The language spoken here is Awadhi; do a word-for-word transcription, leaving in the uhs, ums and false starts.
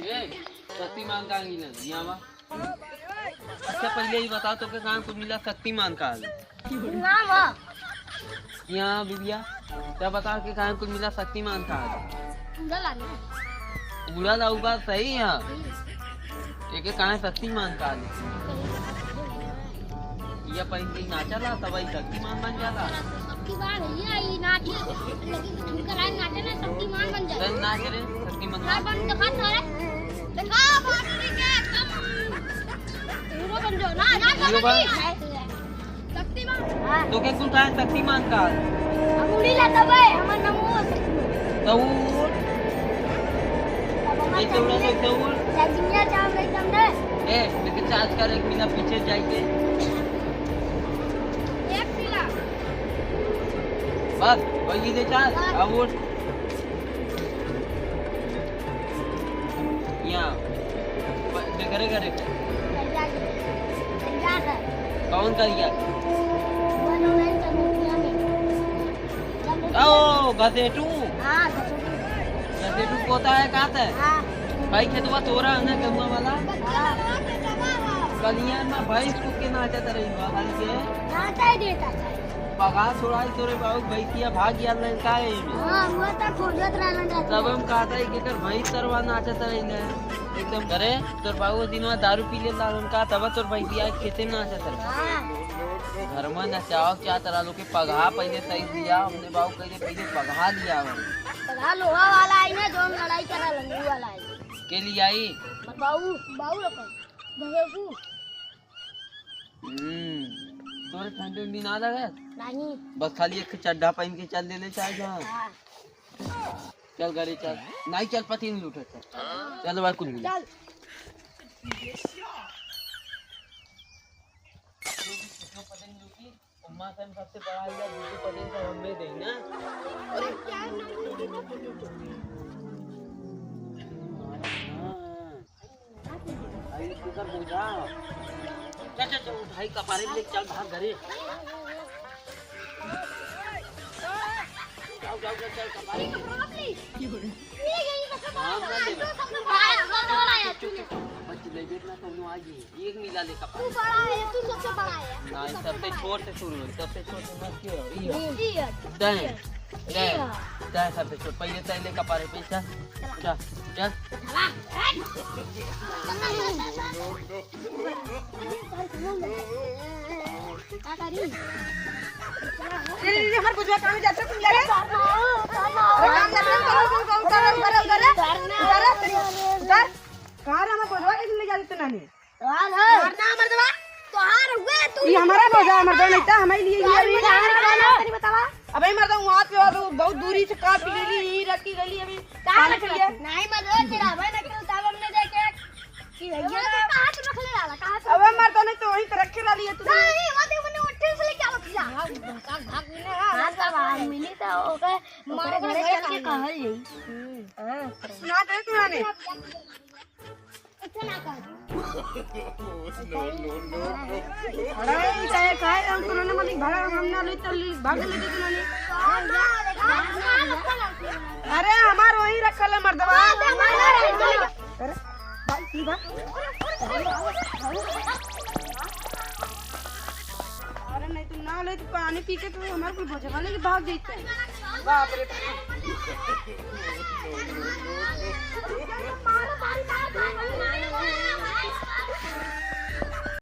ए, शक्तिमान का मिला? यहाँ बा। अच्छा, पहिले ई बताओ, तोके कहाँ कुल मिला शक्तिमान का? ना बा। यहाँ बिटिया, तब बताओ कि कहाँ कुल मिला शक्तिमान का? उड़ल आ ना। उड़ल आ, उ बात सही है। हम्म। एके कहाँ शक्तिमान का? ये पहिन के नाचला, तब ई शक्तिमान बन जाला। शक्तिमान भैया, ई नाच, लेकिन ठुमका लाई नाचे ना, शक्तिमान बन जाला। चल नाच रे, शक्तिमान। हाँ, बन, दिखा सारे। दिखा, बाप रे, क्या एकदम हीरो बन जाओ ना, ना हीरो बन। शक्तिमान। हाँ। तोके कुल कहाँ शक्तिमान का? हम उड़ी ला तबे, हमर नाम वो शक्तिमान। तो उड़। अब हम ऐसे उड़ा, ऐसे उड़। चार्जिंग चाम रही तुमने। ए, लेकिन चार्ज कर, एक मिनट पीछे जाइए। एक मिनट। बस, वही दे चार्ज। हाँ। अब उठ। यहाँ। प-, घरे, घरे। कौन करिया? ओ, घसेटू। हाँ, घसेटू। घसेटू पोता है, का है? हाँ। भाई खेतवा तोरा है ना, गहुआ वाला? हाँ। कलिया में भैंस कूद के नाचत रही बा, भाई के। नाचै देता था। पगहा छोड़ाई तोरे बाबू, भैंसिया भाग गया, लंका है एमे। हाँ, वो तो खोजत रहना चाहता तब है। हम कहता है कि एकर भैंस तरवा नाचत रही ना। एकदम घरे तोर बाबू दिनवा दारू पी लेला, उनका तब तोर भैंसिया खेते में नाचत रही। हाँ। घर में नचाओ क्या तरह लोग के पगहा पहले सही दिया, हमने बाबू कह दे पहले पगहा लिया हो। पगहा लोहा वाला आई ना, जो लड़ाई करा लंगू वाला आई। के लिए आई? बाऊ, बाऊ रखो। घरेकू। हम्म, तोरे ठंडी उंडी ना लगे? नहीं। बस खाली एक चड्ढा पहन के चल देले चाहे जहाँ। हाँ। चल घरे चल। नहीं चल, पति नहीं उठे, चल। चल बाबा कुल मिल। चल। अम्मा से हम सबसे बड़ा है, दूसरे पति से हम में देना। अरे क्या? अरे तू कर बोझा। चल, चल, चल, उठाई कपारे ले, चल भाग घरे। जाओ, जाओ, चल, चल, कपारे ले। ये, ये, ये सबसे बड़ा है। हाँ, ले ले। तू सबसे बड़ा है, सबसे बड़ा है। चुप, चुप, चुप। बच्ची ले, देख ना, कौनो आ गई। एक मिला ले कपारे। तू बड़ा है, तू सबसे बड़ा है। नहीं, सबसे छोट से शुरू हो, सबसे छोट से मत क्यों? ये। ये। तय। तय, तय सबसे छोट, पहिले तय ले कपारे पे, चल, चल, चल। का करी? अरे, अरे, हमार बुझवा कहाँ जाते तुम यार? अरे, काम जाते हैं, करो, करो, करो, करो, करो, करो। उतारो, उतार। कहाँ रे हमार बुझवा के ले जाते नानी? तोहार है। तोहार ना मर्दवा, तोहार हुए तू। ये हमारा बोझा है मर्दवा, नहीं तो हमारे लिए ये भी। तोहार बोझा है, तनी बतावा। अबे मर्दवा, वहाँ पे और बहुत दूरी से काट के ले ली, यहीं रख के गली अभी। कहाँ पानी रख के लिए? नहीं मर्दवा, तेरा भाई ना क्यों तब हमने देखे कि भैया तो कहाँ से रख ले डाला, कहाँ से? अबे मर्दवा, नहीं तो वहीं पे रखे डाली है तू। नहीं, वो देख मैंने उठे से लेके आवा खिला। भाग, भाग, भाग, मिले, हाँ, हाँ, तब आज मिली तो ओकर, ओकर घरे चल के कहल जाई। हम्म। हाँ। सुना दे तू आने। अरे, ई काहे, काहे हम कोनो ना मालिक भाड़ा हम ना लेत, त भाग लेत तू नानी। अरे, हमार वहीं रखल है मर्दवा। अरे, भाई, ई बा। अरे, नहीं तो ना लेत, पानी पी के तू हमार कुल भोजवा लेके भाग जइते। बाप रे।